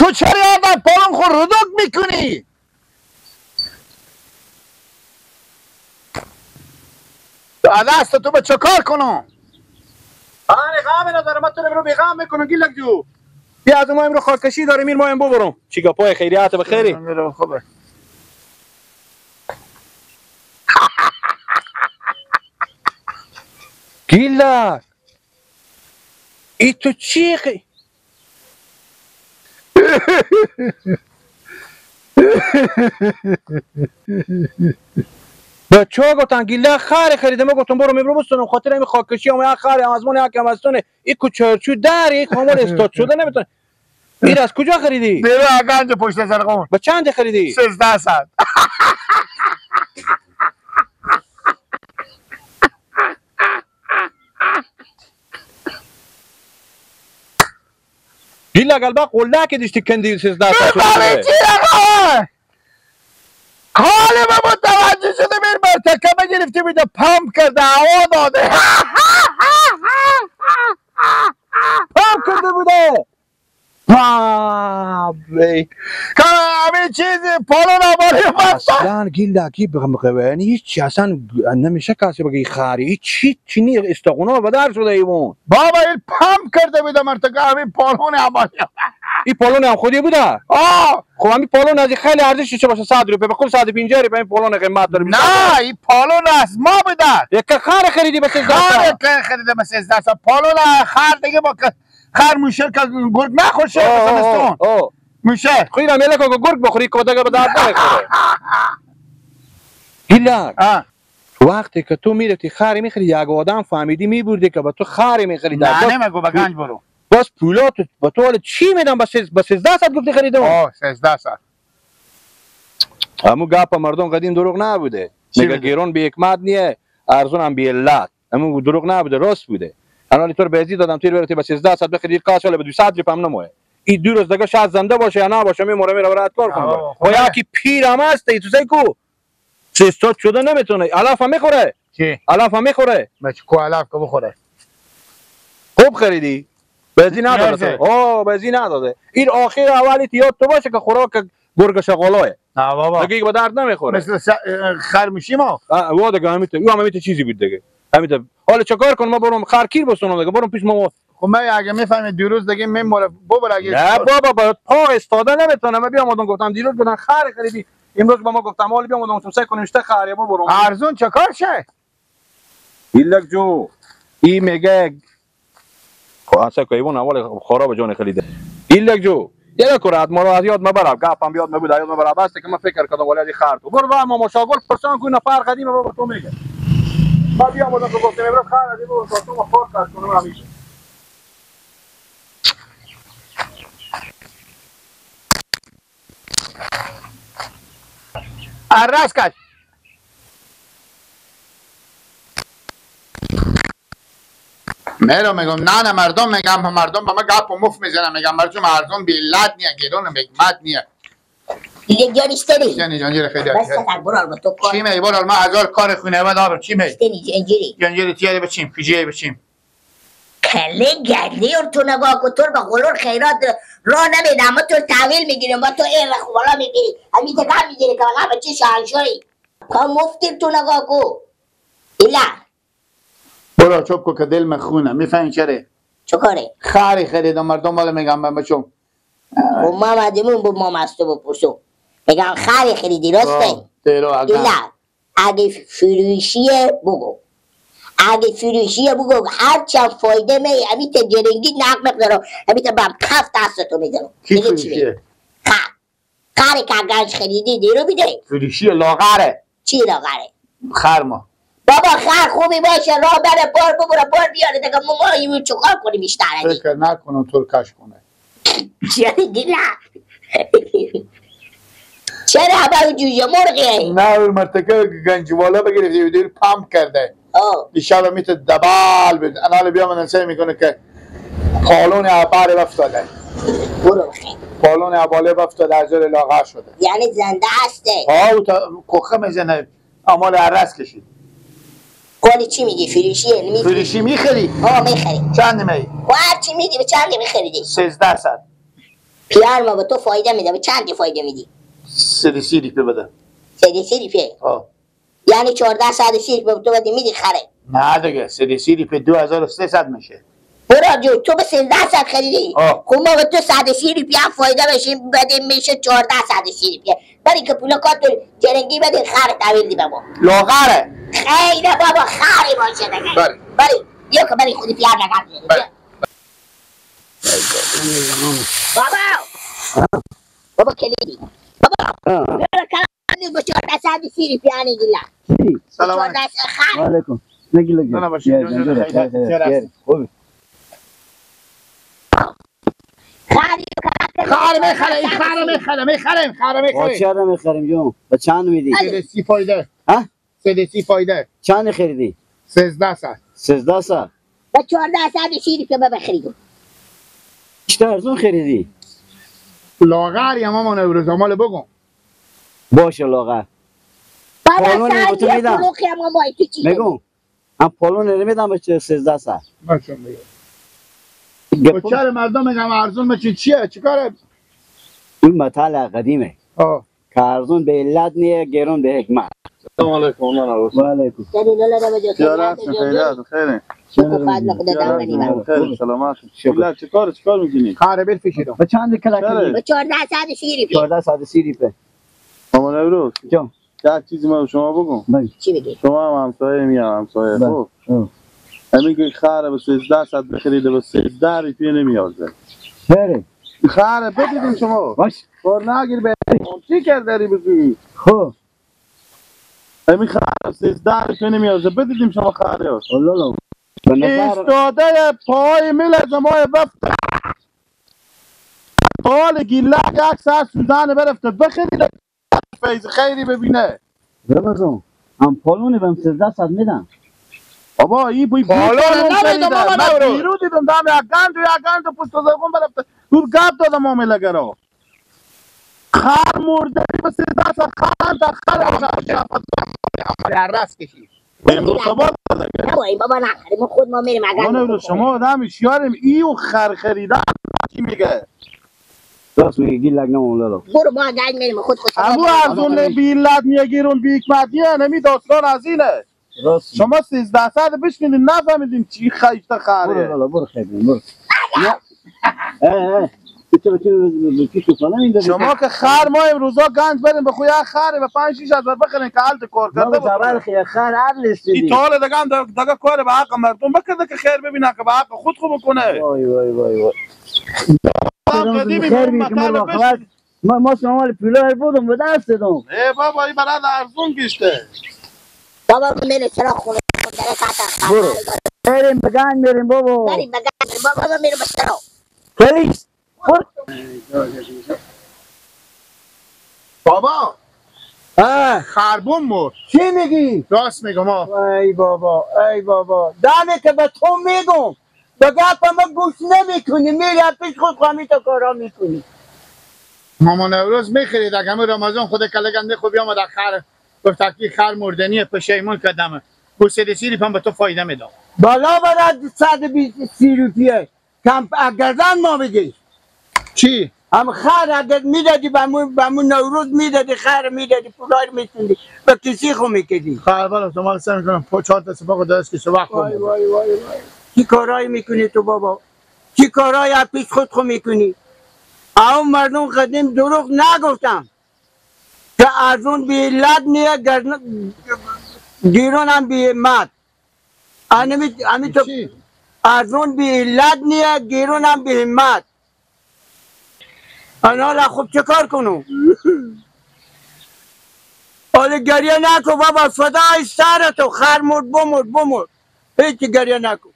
تو چرا آدم پالون خود ردوک میکنی؟ دست تو به چه کار کنم؟ آره غم نداره، من تو رو بیغم میکنم گیلک جو. بیا از ما امرو خاکشی داریم این ما هم ببرم. چی گپای خیریت بخیری؟ خوبه. گیلک ای تو چی بچه ها گفتن گیلک خری خریده، ما گفتم برو میبرو بستونم خاطر همین خاکشی هم یک خری هم از من یک هم از تونه ای کوچرچو در یک خامون استاد شده نمیتونه. این از کجا خریدی؟ بیرو گنج پشت سرقون. با چند خریدی؟ 1300. گیلک البا قلده که دیشتی کندی 13 شده. برای چی آقا؟ حال ما متوجه شده میر مرتکه بگرفتی بیده پمپ کرده هوا داده. پمپ کرده بوده. بابی که همین چیزی پالون آباری اصلا گیلکی بغم هیچ اصلا نمیشه کسی بگی خاری هیچ هیچ نی استقونا بدر شده ایمون. بابا این پمپ کرده بوده مرتکه همین پالون آباری. این پالون هم خودی بوده؟ آه خب همین پالون از خیلی ارزشش چه باشه 100 روپیه به خود 150 روپیه این پالون قیمت داره. نه این پالون از ما بوده. یک خر خریدی به 13 خر خریده به 13 پالون خر دیگه با خر موشه که گرگ نخورشه زمستون. موشه خیلی میله که گرگ بخوری که دیگه به درد نمیخوره. گیلک وقتی که تو میرفتی خری میخری یک آدم فهمیدی میبردی که با تو خری میخری. نه نمیگو به گنج برو. باز پولات با تو حالا چی میدم؟ با 1300 گفتی خریدم. آه 1300. همون گپ مردم قدیم دروغ نبوده. میگه گرون بی حکمت نیه ارزون هم بی علت. همون دروغ نبوده راست بوده. الان تو بهزی دادم تیر برتی با 1300 بخری قاش حالا به 200 روپیه هم نموه. این دو روز دیگه شاید زنده باشه یا نباشه میموره میره برات کار کنه. و یکی پیر هم هست تو سعی کو 300 شده نمیتونه. علف هم میخوره. چی؟ علف هم میخوره. بچ کو علف که بخوره. خوب خریدی؟ بهزی نداده. اوه بهزی نداده. این آخر اولی یاد تو باشه که خوراک گرگ شغالاه. نه بابا. دیگه به درد نمیخوره. مثل خرموشی ما. وا دیگه همین او هم چیزی بود دیگه. همین حالا چیکار کنم ما برم خرکیر بسونم دیگه برم پیش ما. خب من اگه میفهمی دیروز دیگه میموره بابا اگه نه بابا با پا استاده نمیتونم. من بیام آدم گفتم دیروز بودن خر خریدی امروز با ما گفتم حالا بیام آدم سعی کنیم اشته خر یا برم ارزون چیکار شه؟ ایلک جو ای میگه خب اصلا که ایوان اول خراب جان خریده. ایلک جو یه کرات ما رو از یاد مبرم گپم یاد نبود یاد مبرم بس که من فکر کردم ولی از خر تو برو با ما مشاغل پرسان کو نفر قدیم بابا تو میگه. ما بیام آدم گفتم امروز خر از این تو ما خور کار کنم همیشه. عرض کش میرم میگم نه نه مردم میگم مردم با ما گپ و مف میزنم میگم مردم ارزون بی علت نیه گرون حکمت نیه. دیگه جان اشتری جانی جانجیر خیلی بس تک برو تو کار چی می برو ما هزار کار خونه بعد آبر چی می اشتری جانجیری جانجیری تیاره بچیم کجای بچیم کله گردی اور تو نگاه کو تو به غلور خیرات راه نمیدم ما تو تحویل میگیریم با تو این رخ بالا میگیری همین تکا میگیری که والا بچه شاهنشاهی کا مفتی تو نگاه کو ایلا برو چوب کو که دل من خونه میفهمی چرا چه کاره خری خریدم مردم بالا میگم من بچم و ما مدیمون بود ما مستو بپرسو میگم خری خریدی راسته ایلا اگه فروشیه بگو اگه فروشیه بگو هر چند فایده می همین تا جرنگی نق مقدارم همین تا بم کف دستتو میدارم. کی فروشیه؟ خر خری که گنج خریدی دیرو بیده فروشیه لاغره. چی لاغره؟ خر ما بابا خر خوبی باشه راه بره بار ببره بار بیاره دیگه ما اینو چیکار کنیم بیشتر از این؟ فکر نکنم تو کش کنه. چرا دیگه؟ چرا همه جوجه مرغی؟ نه اون مرتکه گنجوالا بگیره دیر پمپ کرده. دیشب میته دبال بده. انال بیا من سعی میکنه که پالون عبار افتاده. برو بخیر. پالون عباله افتاده از لاغر شده. یعنی زنده هسته. ها تا کوخه میزنه امال عرس کشید. قولی چی میگی؟ فروشیه؟ فروشی میخری؟ ها میخری. چند می؟ خب هر چی میدی به چند میخریدی؟ 1300. پیار ما به تو فایده میده. به چند فایده میدی؟ 330 ریپه بده. 330 ریپه؟ یعنی 1430 ریپه تو بدی میدی خره؟ نه دیگه 330 ریپه 2300 میشه. برو جو تو به 1300 خریدی. خب ما به تو 130 ریپه هم فایده بشیم بدیم میشه 1430 ریپه. برای که پولا کارت جرنگی بدی خر تحویل دی بابا. لاغره. خیلی بابا خری باشه دیگه. بله. بله یا که برای خودی پیار نگرد. بله. بابا بابا کلیدی بابا برو کلام با 1430 ریپه گیلا. سلام علیکم. نگی لگی. نه باشه. خوب. خر میخره این خر میخره میخریم خر میخریم. چرا میخریم جون؟ با چند میدی؟ 330 فایده. ها؟ 330 فایده. چند خریدی؟ 1300. 1300. با 1430 ریپه بخریدم. بیشتر ارزون خریدی؟ لاغری هم مامان امروز مال بگم. باشه لاغر. بابا سر یه فروخی هم مای تو چی؟ میگم هم پالون نمیدم به 1300. باشه میگم. چرا مردم میگم ارزون میشه چیه؟ چیکاره؟ این مطالعه قدیمه. که ارزون به علت نیه گرون به حکمت. السلام علیکم. و علیکم. خیرات خیر. خیر سلامت. شکر. چیکار میکنی؟ خره بفروشیدم. به چند کلک؟ به 1430 ریپه. 1430 ریپه. مامان امروز جان یک چیزی من به شما بگم. چی بگی؟ شما هم همسایه میام همسایه. خب همین که خره به 1300 بخریده به 13 ریپه نمیارزه. خره خره بدیدیم شما. باش. بار نگیر به چی کردی بزرگی؟ خب همین خره 13 ریپه نمیارزه بدیدیم شما خره. الله ایستاده پای میل از مای بفت حال گیلک یک سر سوزن برفته بخرید فیض خیری ببینه. رمضان هم پالونی بهم 1300 میدم. بابا این بوی پالون نمیدم بابا. من بیرو دیدم دم یک گند و یک گند پشت زبون برفته دور گپ دادم معامله گرا. خر مرده به 1300 خر تا خر در راست کشید. امروز صبح نه بابا نخریم خود ما میریم. اگر شما آدم شیاریم ایو خر خریدن چی میگه؟ راست میگه گیلک نمون لالا. برو ما گنج میریم خود خود. همو ارزون بیلت میگیرون بیکمتیه نمی داستان از اینه. راست شما 1300 بشنیدین نفهمیدین چی خیشت خره. برو لالا برو خیلی برو. شما که خر ما امروزا گنج بریم به خوی خر به 5 6 هزار بخرین که حالت کار کرده بود. خر عدل است. این تاله دیگه دیگه کار به حق مردم بکنه که خیر ببینه که به حق خود خوب بکنه. وای وای وای وای. ما شما پولا بودم به دست دادم. ای بابا این برای ارزون گشته. بابا میره چرا خونه داره خطر. برو. بریم به گنج میریم بابا. بریم به گنج بابا میریم به چرا. پلیس. بابا خربون مرد. چی میگی؟ راست میگم آ. ای بابا ای بابا دمه که به تو میگم به گپ ما گوش نمیکنی میری پیش خود خواهمی تا کارا میکنی. مامان امروز میخرید اگه همه رمضان خود کله گنده خوب بیامد خر گفت که خر مردنیه پشیمون کردم گوسیده سیری پم به تو فایده میدم. بالا برد 120 روپیه کم گردن ما بگی. چی؟ هم خر اگر میدادی بهمون نوروز میدادی خر میدادی پولار میتوندی به کسی خو میکردی. خر بالا تو مال سر میکنم پا 4 تا سپاق دست که وقت. وای وای وای وای چی کارایی میکنی تو بابا؟ چی کارایی از پیش خود خو میکنی؟ اون مردم قدیم دروغ نگفتم که ارزون بی علت نیه گیرون هم بی همت. امی تو ارزون بی علت نیه گیرون هم بی همت. انا خوب چه کار کنم؟ حالا گریه نکن بابا فدای سر تو خر مرد بمرد بمرد هیچ گریه نکن.